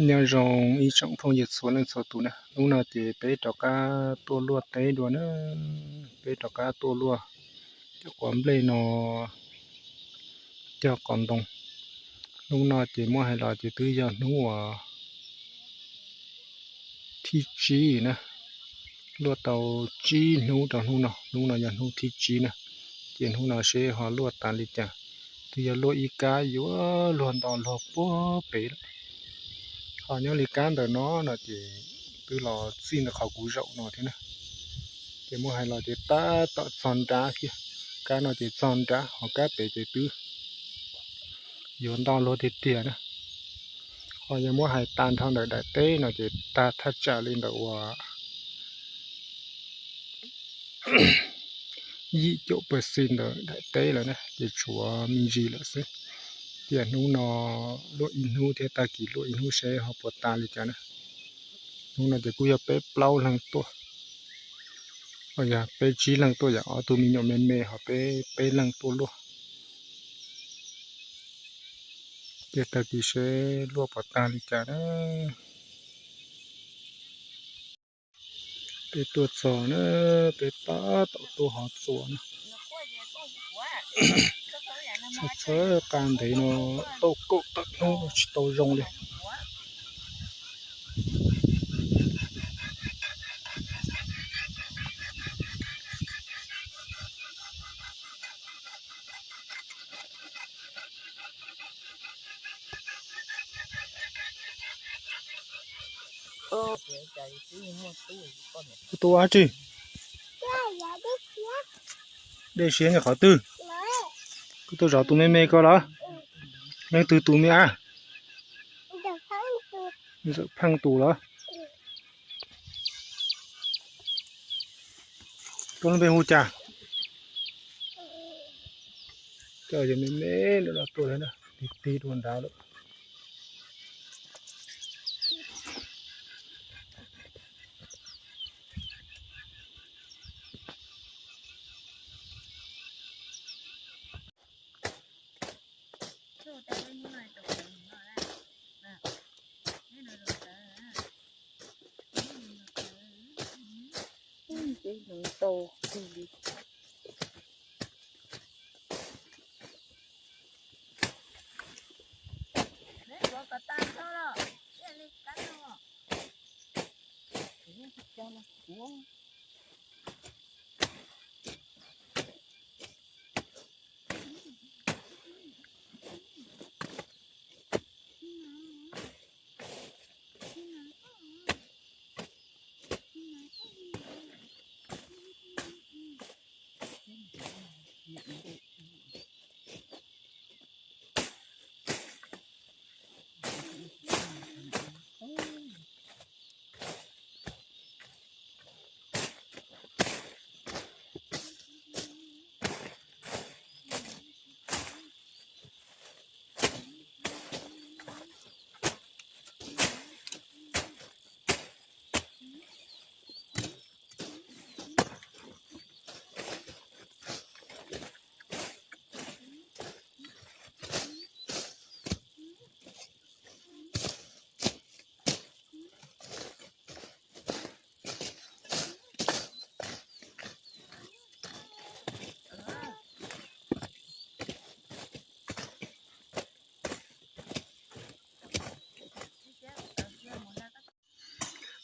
Nyob zoo ib tsoom phooj ywg txhua leej txhua tus na, hnub no ces peb rov qab tuaj luaj teb dua na, peb rov qab tuaj luaj cov quav nplej no cog qos ntoo. Hnub no ces muab hais los ces twb yog hnub uas thib tsib na, luaj tau tsib hnub rau hnub no, hnub no yog hnub thib tsib na, ces hnub no seb ho luaj tas li cas. Twb yog luaj ib kab yuav luag nto luag puag pem lawm, ho nyob li kab ntawm no no ces twb los txij ntawm qhov kuv zaum no thiab na. Ces muab hais los ces tab tom txog nrab thiab, kab no ces txog nrab, ho kab pem ces twb yuav nto luag tiag tiag na. Ho yog muab hais tag nrho ntawm daim teb no ces tag thaj tsam li ntawm uas yim caum pawj xis ntawm daim teb lawm na, ces tshuav me ntsis lawm xwb. Tiam hnub no luaj ib hnub thiab tag kis luaj ib hnub seb ho puas tas li cas na. Hnub no ces kuj yog peb plaub leeg tuaj, yog peb tsib leeg tuaj, yog ob tug me nyuam me me ho peb peb leeg tuaj luaj. Ces tag kis seb luaj puas tag li cas na. Peb tuaj txog na, peb tab tom tuaj hov txuas na. Txhawb qa ntev no tau kaum tawm hnub tsis tau zoo li. Tus dab tsi? Dej siab nyob qhov twg? Koj tuaj zov tus me me ko los? Leej twg tus me a? Ntxawm Pheej tus los? Koj lub npe hu cas? Cov yog me me lawm los tuaj lawm na, tig tig dua nrad lawm.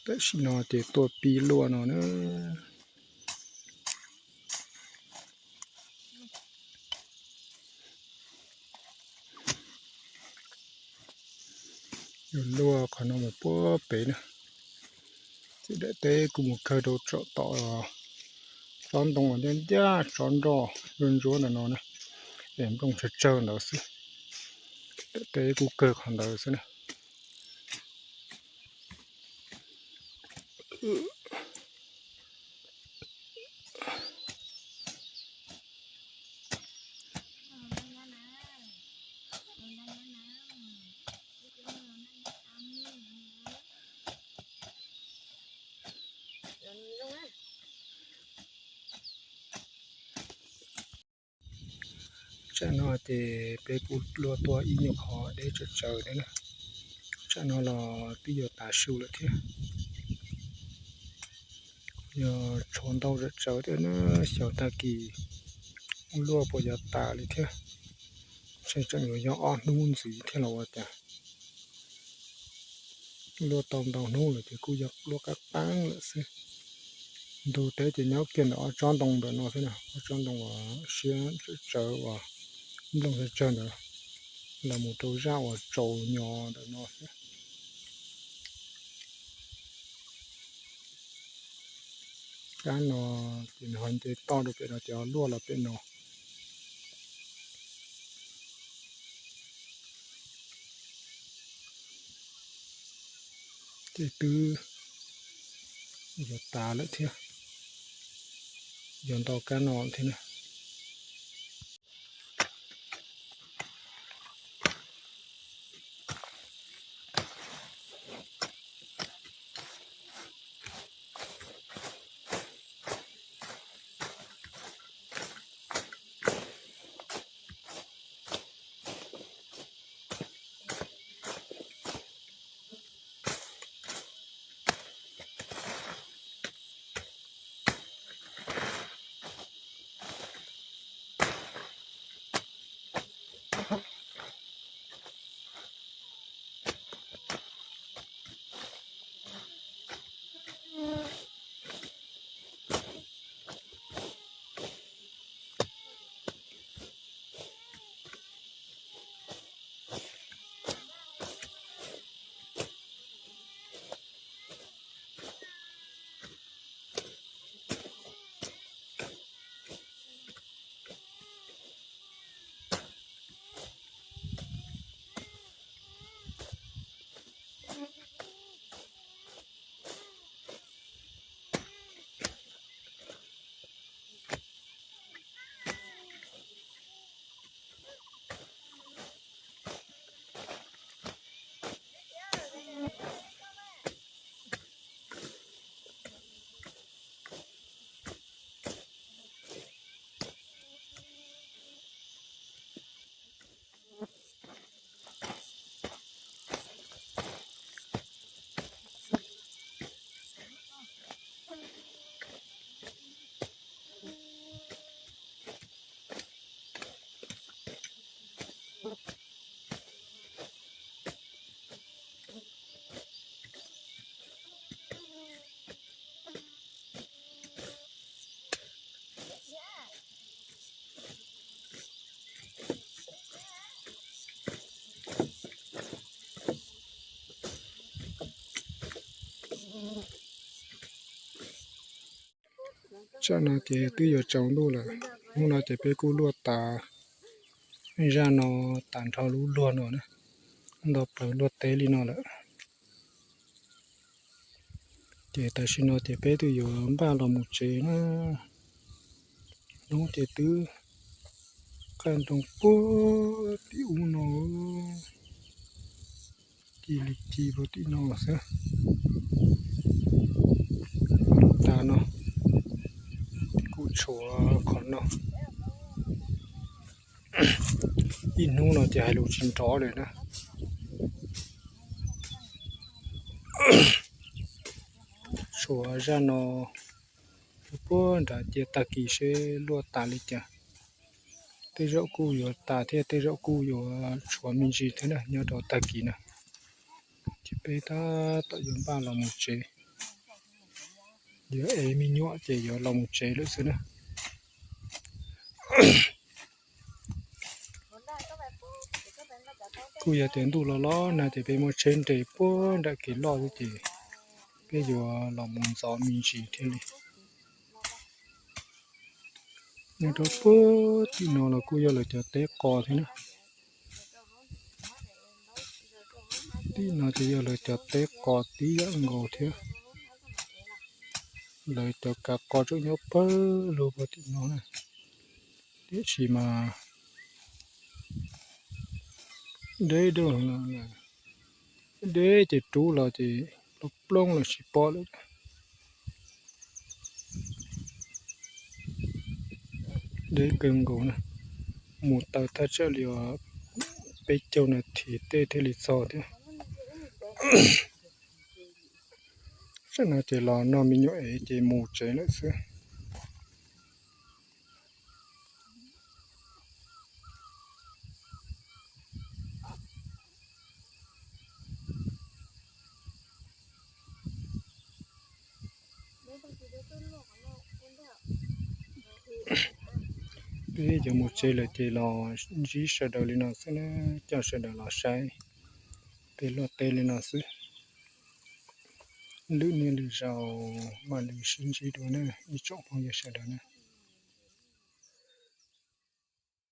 Tam sim no ces tuaj pib luaj no na. Yuav luaj qhov no mus puag pem na. Ces daim teb kuj mus kawg rau tsom tom tsob ntoo uas ncaj ncaj tsob nroj ntsuab ntsuab ntawm no na, es nplooj tsawg tsawg ntawd xwb. Daim teb kuj kawg qhov ntawd xwb na. Tsam no ces peb kuj luaj tuaj ib nyuag qhov deb tsawv tsawv thiab na. Tam no los twb yuav tav su lawm thiab. Yog tshuav ntau zam tsawv thiab na, xyov tag kis luaj puas yuav tas li thiab. Ntshe tseem yuav yog ob hnub ntxiv thiab los ua cas. Luaj tau ntau hnub lawm ces kuj yog luaj qab qeeb lawm xwb. Ntug teb ces nyob kiag ntawm ob tsob ntoo ntawm no xwb na, ob tsob ntoo uas siab tsawv uas nplooj tsawg tsawg ntawd, los mus rau zaj uas tsaus nyo ntawm no xwb. Kab no ces nws ho nce toj rau pem no ces ho luaj los pem no. Ces twb yuav tas lawm thiab, yuav ntau kab no thiab na. Tsam no ces twb yuav tsaus ntuj lawm, hnub no ces peb kuj luaj tas zaj no tag nrho lub luag no na, nto plaws luaj teb li no lawm. Ces tam sim no ces peb twb yuav npaj los mus tsev na. Hnub ces twb qaj nroos puag tim ub no, ci li ci puag tim no xwb. Lub tas no kuj tshuav qhov no. Ib hnub no ces hais lus tsis nrov lawm na. Tshuav zaj no puag nram cia tag kis seb luaj tas li cas. Tej zaum kuj yuav tas thiab tej zaum kuj yuav tshuav me ntsis thiab na nyob rau tag kis na. Ces peb tab tom yuav npaj los mus tsev, yuav ev me nyuam ces yuav los mus tsev lawm xwb na. Kuj yog tias ntuj los los nag ces peb muab tsheb nres puag nram kev loj xwb ces peb yuav los mus ntxov me ntsis thiaj li. Nyob rau puag tim no los kuj yog lawv cov teb qos thiab na. Tim no ces yog lawv cov teb qos tib yam nkaus thiab. Lawv cov kav qos tseem nyob pawg lug puag tim no na. Tiam sis mas deb deb, deb ces rub los ces plooj plooj los tsis pom lawm. Deb kawg nkaus na, mus tau thaj tsam li peb caug nas this tej thiaj li txog thiab. Tam no ces los noj me nyuam es ces mus tsev lawm xwb. Peb yuav mus tsev lawm ces los ntsib sawv daws li no xwb na, coj sawv daws los saib peb luaj teb li no xwb. Lwm niaj lwm zaus mam li sib ntsib dua na ib tsoom phooj ywg sawv daws na.